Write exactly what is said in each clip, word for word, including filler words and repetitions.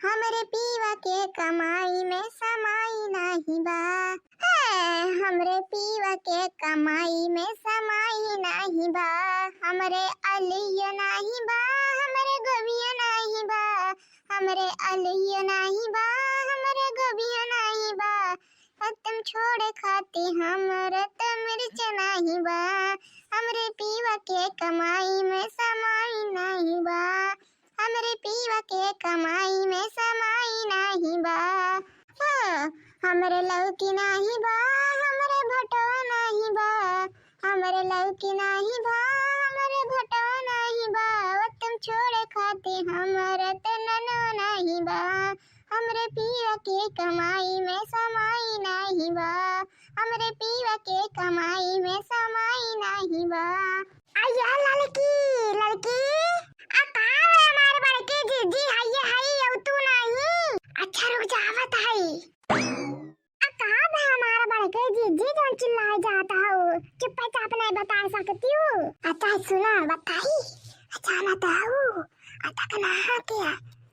हमरे पीवा के कमाई में समाई नाही बा। हे, हमरे पीवा के कमाई में समाई नाही बा। हमरे आलूयो नाही बा, हमरे गोभियो नाही बा। हमरे आलूयो नाही बा, हमरे गोभियो नाही बा। अब तुम छोड़े खाती हमरे त मिर्च नाही बा। हमरे पीवा के कमाई में समाई नाही बा। हमरे पीवा के कमाई में समाई नाही बा। हाँ, हमरे लौकी नाही बा, हमरे भटवा नाही बा। हमरे लौकी नाही बा, हमरे भटवा नाही बा। अब तुम छोड़े खाती हमरे त ननवा नाही बा। हमरे पीवा के कमाई में समाई नाही बा। हमरे पीवा के कमाई में समाई नाही बा। अय्या ललकी, ललकी, आ का रे हमार बड़की जिज्जी, हइये हई, अउ तू नाही? अच्छा रुक जा, आवत हई। आ का बे हमार बड़की जिज्जी जौन चिल्लाए जात हऊ, चुप्पे चाप नहीं बता सकती हूँ? अच्छा सुना बताई, अचानक आऊ, आ तक नहा के,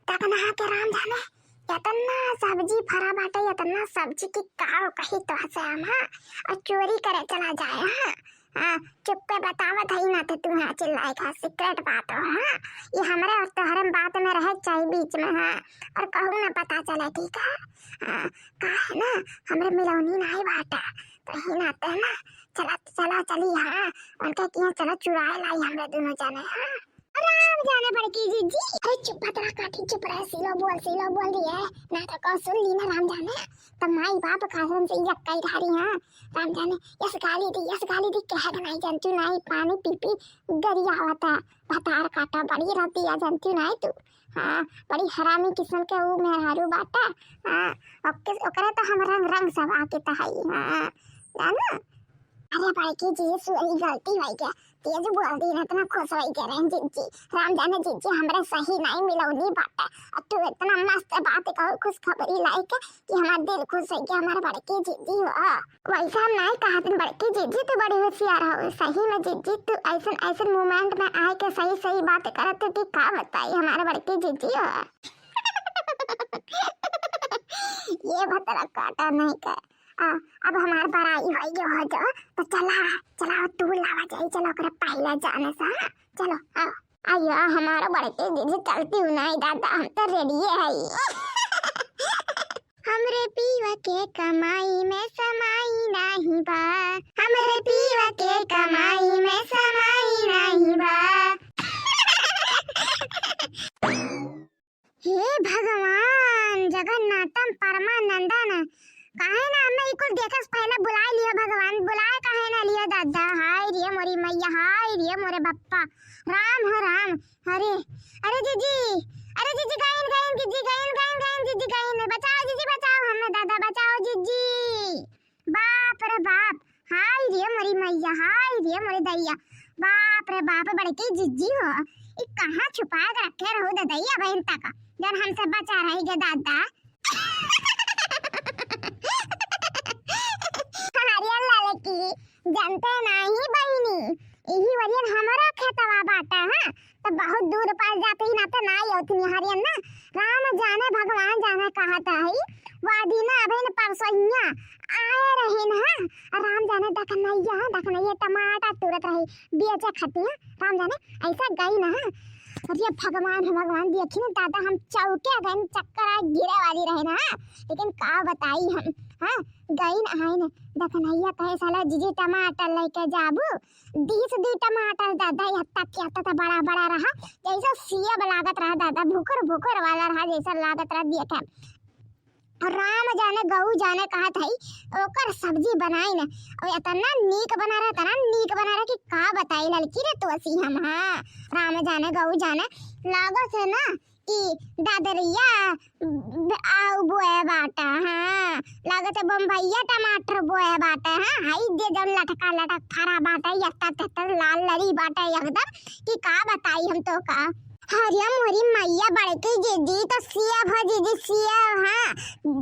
तक नहा के राम जाने एतना सब्जी फरा बाटे, एतना सब्जी कि का कही तोह से हम, हाँ? और चोरी करे चला जाए, हाँ? हाँ, चुप्पे बतावत हई ना ते तू, हाँ, चिल्लाए का सीक्रेट बात हो, हाँ? ये हमरे और तोहरे बात में रहे चाहे बीच में, हाँ? और कहूँ ना पता चले, ठीक है? हाँ, का है ना, हमरे मिलौनी नाही बाटे, तो ही नाते ना, चला, चला, चली, हाँ, उनके किहाँ चला चुराए लाई हमरे दोनों जने, हाँ? राम जाने बड़की जिज्जी। अरे चुप बतरा काठी, चुप रहे, सीलो बोल, सीलो बोल दिए। ना तो कहो सुन ली ना राम जाने, तो माई बाप कासन से यक्का ही धारी, हाँ। राम जाने, यस गाली दी, यस गाली दी, कहे के नाही जनतू नाही, पानी पी पी गरियावता, भतार काटा बड़ी रहती है जनतू नाही तू। हाँ, बड़ी हरामी किस्म के ऊ मेहरारू बाटा। हाँ, ओके, ओकरे तो हम रंग रंग सब आके तहाई, हाँ, जाना? अरे बड़की जी, सॉरी, गलती हो गया, तेज बोल दी ना, इतना खुश हो गए रहे जिज्जी। राम जाने जिज्जी, हमरे सही नाही मिलौनी बाटे, और तू इतना मस्त बात कहो, खुशखबरी लाइके कि हमार दिल खुश हो गया, हमारे बड़की जिज्जी हो। वैसे हम नाही कहत बड़की जिज्जी, तू बड़ी होशियार हो सही में जिज्जी, तू ऐसन ऐसन मोमेंट में आए के सही सही बात करत हो कि का बताई हमारे बड़की जिज्जी हो। ये भतरा काटा नहीं कर। आ, अब हमार बड़ाई होई जो हो जो, तो चला, चला तू लावा जाई, चला ओकरे पहले जाने से, हाँ? चलो, आओ। अयो, हमारो बड़की जिज्जी चलती हूँ नाही दादा, हम तो रेडिये हई। हमरे पीवा के कमाई में समाई नाही बा, हमरे पीवा के कमाई में समाई नाही बा। हे भगवान, जगन्नाथम परमानंदन, काहे ना हमें ई कुल देखे से पहले बुलाए लियो भगवान, बुलाए काहे ना लियो दादा? हाय रे मोरी मैया, हाय रे मोरे बप्पा, राम हो राम। अरे, अरे जिज्जी, अरे जिज्जी, गइन, गइन, जिज्जी, गइन, गइन, गइन, जिज्जी, गइन, बचाओ जिज्जी, बचाओ हमें दादा, बचाओ जिज्जी। बाप रे बाप, हाय रे मोरी मैया, हाय रे मोरे दैया, बाप रे बाप, बड़की जिज्जी हो, ई कहाँ छुपा के रखे रहो ददैया बहन तक, जौन हमसे बचा रही गे दादा। अरे ललकी, जनते नाही बहिनी, इही वरियन हमरो खेतवा बाटा, हाँ, तो बहुत दूर पर जाते ही ना तो नाही होती निहारियन ना। राम जाने भगवान जाने कहत है, वा दिन अभिन परसोइया आए रहे ना, और राम जाने दखनैया, दखनैया टमाटर तुरत रही बेचे खतिया, राम जाने ऐसा गई ना। अरे भगवान, हे भगवान, देखी ना दादा, हम चौके गए, चक्कर आ गिरे वाली रहे ना, लेकिन का बताई हम, हाँ, गई ना, आए ना, दखनैया कहे, "साला जिज्जी टमाटर लेके जाबू।" दीस दी टमाटर दादा, यत्ता, यत्ता तो बड़ा बड़ा रहा, जैसे सेब लागत रहा दादा, भुकुर भुकुर वाला रहा, जैसा लागत रहा देखे। और राम जाने गऊ जाने कहत हई, ओकर सब्जी बनाई न, और इतना नीक बना रहा, इतना नीक बना रहा कि का बताई ललकी रे तोसी हम, हाँ। राम जाने गऊ जाने, लागत है ना कि दादरिया आऊ बोए बाटा, हाँ, लागत है बम्बैया टमाटर बोए बाटा, हाँ, हई दे जौन लटका लटक फरा बाटा, यत्ता तत्ता लाल लरी बाटा एकदम, कि का बताई हम तो का। अरे मोरी मैया, बड़की जिज्जी तो सेब हो जिज्जी, सेब, हाँ,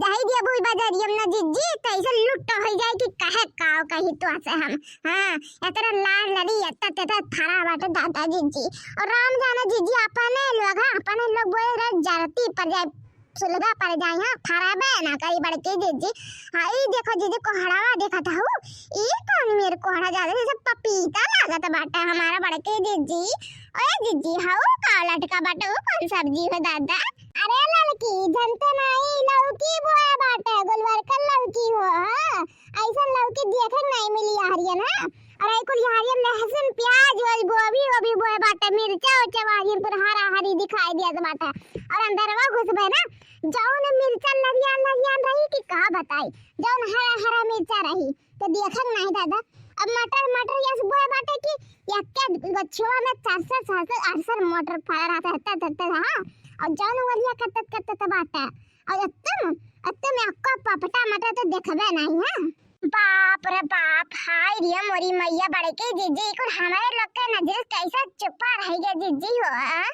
दही दिया भूल बजरियम ना जिज्जी, तो ऐसे लुट्ट हो जाए कि कहे काव कही तो से हम, हाँ, इतना लाल लरी, इतना तेता फरा बाटे दादा जिज्जी। और राम जाने जिज्जी अपने लोग, हाँ, अपने लोग बोले रहे जरती पर जाए, सुलगा पड़ जाई, हाँ, फरबे ना करी बड़की जिज्जी। हाँ, ई देखो जिज्जी, कोहड़ावा देखत हऊ, ई कौन मेर कोहड़ा जाता, जैसे पपीता लागत बाटे हमार बड़की जिज्जी। ओए जिज्जी, हऊ का लटका बाटे, ऊ कौन सब्जी हो दादा? अरे ललकी, जनते नाई, लौकी बोए बाटे, गोलवरकन लौकी हो, हाँ, ऐसन लौकी देखे के नाई मिली हरियन, हाँ। और आई कुल हरियर लहसुन, प्याज, व्याज, गोभी, वोभी बोए बाटे, मिर्चा उर्चा बाजिन पूरा हरा हरी दिखाई दियत बाटे। और अंदरवा घुसबे ना, जौन मिर्चा लरिया लरिया रही कि का बताई, जौन हरा हरा मिर्चा रही तो देखक नहीं दादा। अब मटर, मटर यस बोए बाटे कि यक्के गछुआ में चार सौ, सात सौ, आठ सौ मटर फरा रहता है, तत, तत, हाँ। और जौन वलिया कत्तत, कत्तत बाटे, और एकदम, एकदम यक्का पपटा मटर तो देखबे नहीं, हाँ। बाप रे बाप, हाय रे मोरी मैया, बड़की जिज्जी, ई कुल हमरे लोग के नजर कैसे छुपा रह गए जिज्जी हो, आ?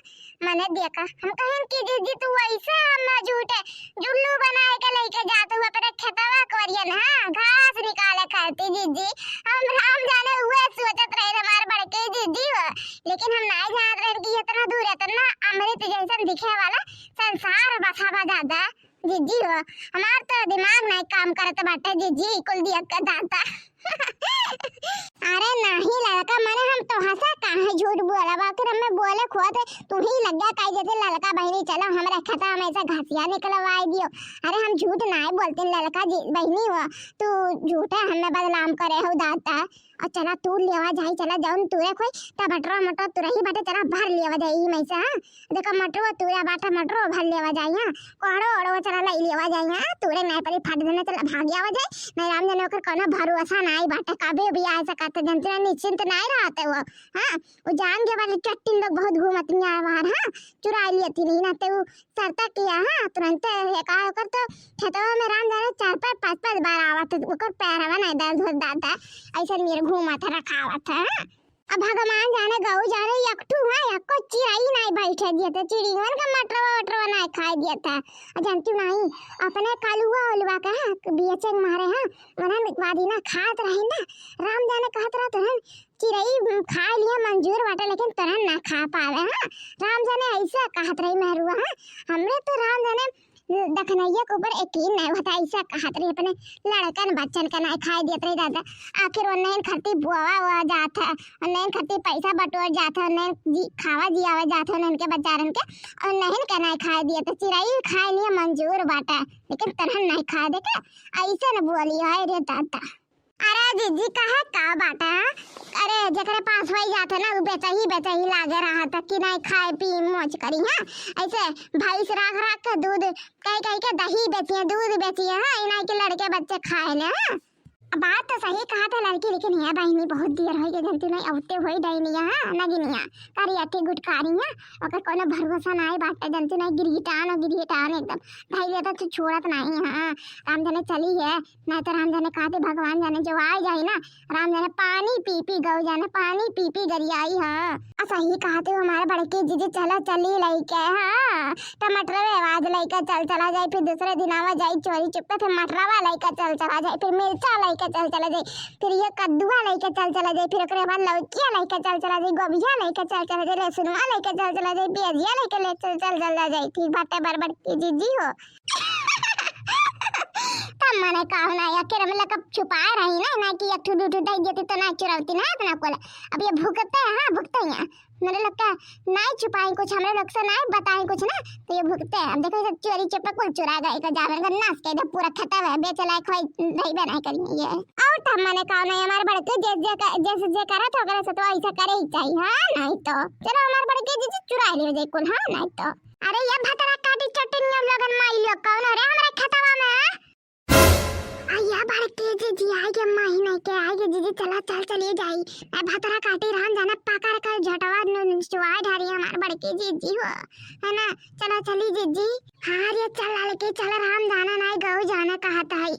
मने देखा, हम कहेन कि जिज्जी तू वैसे हम झूठे जुल्लू बनाए के लेके जात हुआ अपने खेतवा कोरियन, हाँ, घास निकाले खाती जिज्जी। हम राम जाने हुए सोचत रहे हमार बड़की जिज्जी हो, लेकिन हम नाई जानत रहन कि इतना दूर, इतना अमृत जैसन दिखे वाला संसार बसा बा दादा। जिज्जी हो, हमार तो दिमाग नाई काम करत बाटे जिज्जी, कुल दिया के दादा। अरे नाही ललका, मने हम तोहसे काहे झूठ बोलब, आखिर हमें बोले खोत है, तू ही लग गया कही जैसे ललका बहिनी चलो हमरे खेता में से घसिया निकलवाई दियो। अरे हम झूठ नाई बोलते ललका जी, बहिनी हो, तू झूठे हमें बदनाम करे हो दादा। और चला तू लेवा जाई, चला जौन तुरे खोई, टमाटर मटर तुरही बाटे, चला भर लेवा जाई ई में से, हाँ। देखा मटरो तुरा बाटे, मटरो भर लेवा जाई, हाँ। कोहड़ो ओड़ो चला लाई लेवा जाई, हाँ। तुरे नाई परी फाट देना, चला भाग आवा जाई। नहीं राम जाने ओकर कोनो भरोसा नाई बाटे, कभी भी आ सकत है, जनते निश्चिंत नाई रहते वो, हाँ। वो जान के वाली चट्टिन लोग बहुत घूमत नहीं आ बाहर, हाँ। चुरा लिया थी नहीं ना, ते वो सरता किया, हाँ, तुरंते एका ओकर तो खेतवा में राम जाने चार पाँच, पाँच, पाँच बार आवत, ओकर पैरवा नहीं दर्द होत दादा, ऐसे मेरे घूमत है, रखावत है, हाँ। अब भगवान जाने, गऊ जाने, यकठू, हाँ, यक्को चिरई नहीं बैठे दिए थे, चिड़ियन का मटरवा वटरवा नहीं खाए दिए थे। आ जानती नहीं, अपने कलुआ उलुआ के, हाँ, बेचे के मारे, हाँ, उन्हन वादी ना खात रहे ना, राम जाने कहत रहा तुरंत, चिरई, उम, खाए लिया मंजूर बाटे, लेकिन तोरन ना खा पावे, हाँ। राम जाने ऐसे कहत रही मेहरुआ, हाँ। हमरे तो राम जाने दखनैया के ऊपर यकीन नहीं होता, ऐसा कहत रही अपने लड़कन बच्चन का नहीं खाए देत रही दादा। आखिर उन्हें खरती बोवा हुआ जात है, उन्हें खरती पैसा बटोर जात है, उन्हें जी, खावा जियावा जात है उन्हें के बच्चारन के, और उन्हें के नहीं खाए दिए तो चिरई खाए लिया मंजूर बाटे, लेकिन तोरन नहीं खाए दे के, ऐसे न बोली है रे दादा। अरे जिज्जी, काहे का बाटे, हाँ? अरे, जेकरे पास होई जात है ना, उ बेचही, बेचही लागे रहत है कि नहीं खाए पी मौज करी, हाँ? ऐसे भैंस राख, राख के दूध, कही, कही के दही बेचिए, दूध बेचिए, हाँ? इनाई के लड़के बच्चे खाए ले, हाँ? अब बात तो सही कहत है लड़की, लेकिन ये बहिनी बहुत देर होई के जनती नहीं, अवते होई डैनिया, हाँ? नगिनिया, करी अठी गुटकारी, हाँ? ओकर कोनो भरोसा नहीं बाटे, जनती नहीं, गिरगिटान और गिरगिटान एकदम, भाई ये तो छोड़त नहीं, हाँ? राम जाने चली है, नहीं तो राम जाने कहते भगवान जाने जो आई जाई ना, राम जाने पानी पी पी गऊ जाने पानी पी पी गरियाई, हाँ। आ सही कहते हो हमारे बड़की जिज्जी, चला चली लइके, हाँ, टमाटर आवाज लइके चल चला जाई, फिर दूसरे दिन आवा जाई चोरी चुप्पे, फिर मटरवा लइके चल चला जाई, फिर मिर्चा लइके चल चला जाई, फिर ये कद्दुआ लइके चल चला जाई, फिर ओकरे बाद लौकिया लइके चल चला जाई, गोभिया लइके चल चला जाई, लहसुनवा लइके चल चला जाई, प्याजिया लइके ले चल चल चला जाई। ठीक बाटे बड़ बड़की जिज्जी हो। तब मने का होना, आखिर हम लोग अब छुपाए रही ना, ना कि एक ठो दू ठो दे देती तो ना चुरावती ना इतना कोला। अब ये भुगते हैं, हाँ, भुगते हैं। मेरे लोग का नहीं छुपाई कुछ, हमरे लोग से नहीं बताई कुछ ना, तो ये भुगते हैं। अब देखो, ये सब चोरी चुपे कुल चुरा गए, का जावे का नाश के इधर पूरा खत्म है, बेचे लायक होई, रहिबे नहीं करी ये। और तब मने का होना, हमारे बड़के जे, जे का, जैसे जे करत हो, करे से तो ऐसा करे ही चाहिए, हाँ, नहीं तो। चलो, हमारे बड़के जे, जे चुरा ले जाए कुल, हाँ, नहीं तो। अरे ये भतरा काटी चटनिया लगन माई लोग कौन हो रे हमरे खेतवा में? आ ये बड़के जिज्जी आई के माई नहीं के आई के जिज्जी चला चल चली जाई। मैं भतरा काटी राम जाने पकड़ कर झटवा नु-, नु-, चुआ ढारी हमार बड़के जिज्जी हो। है ना? चला चली जिज्जी। हाँ रे चल लड़के चल राम जाने नहीं गऊ जाने कहत है।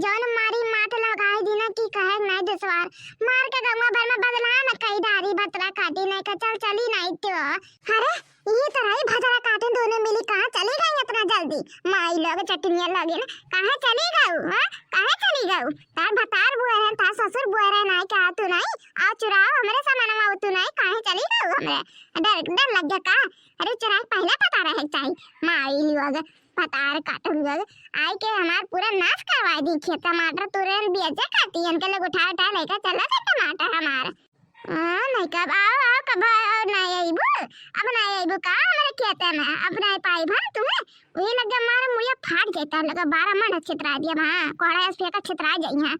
जौन मारी मात लगाई दीना की कहे नहीं दुश्वार। मार के गंगा भर में बदनाम कई डारी भतरा काटी नहीं के चल चली नहीं तो। अरे, ये तो रही भतरा काटिन दोनों मिली, कहाँ चली गई इतना जल्दी? माई लोग चटनिया लगे ना, कहाँ चली गऊ, हाँ? कहाँ चली गऊ? तार भतार बुआ रहे, तार ससुर बुआ रहे, नाई कहा तू नाई, आ चुराओ हमरे सामानवा तू नाई, कहाँ चली गऊ हमरे? डर, डर लग गया का? अरे चुराई पहले पता रहे चाहिए, माई लोग। भतार काटल गल, आई के हमार पूरा नाश करवा दी खेत। टमाटर तुरंत बेचे खाती, इनके लोग उठा उठा लेकर चला था टमाटर हमार। हाँ, नहीं कब आओ, आओ, कब आओ, नहीं अइबू, अब नहीं अइबू का हमारे खेते में, अब नहीं पाई भा तुम्हें, वही लगे हमारे मुड़िया फाट जाता, लगा बारह मन छितरा दिया, हाँ, कोहड़ा ऐसे फेंका छितरा जाई, हाँ।